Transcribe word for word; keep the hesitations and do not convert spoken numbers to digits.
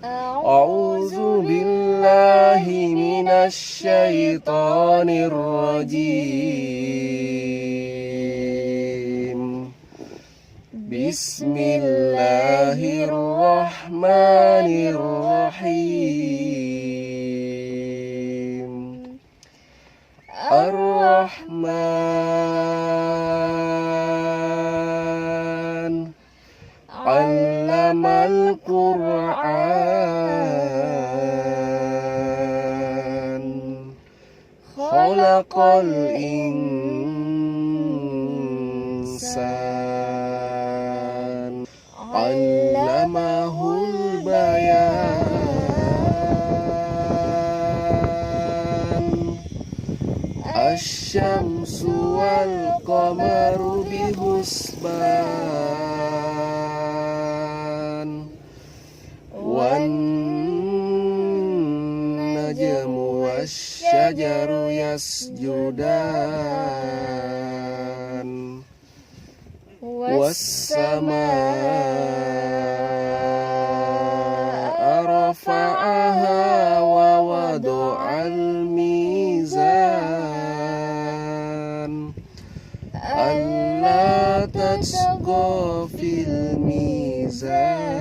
أعوذ بالله من الشيطان الرجيم. بسم الله الرحمن الرحيم. الرحمن. علم القرآن. خلق الإنسان. علمه البيان. الشمس والقمر بحسبان. والنجم والشجر يسجدان. والسماء رفعها ووضع الميزان. ألا تطغوا في الميزان.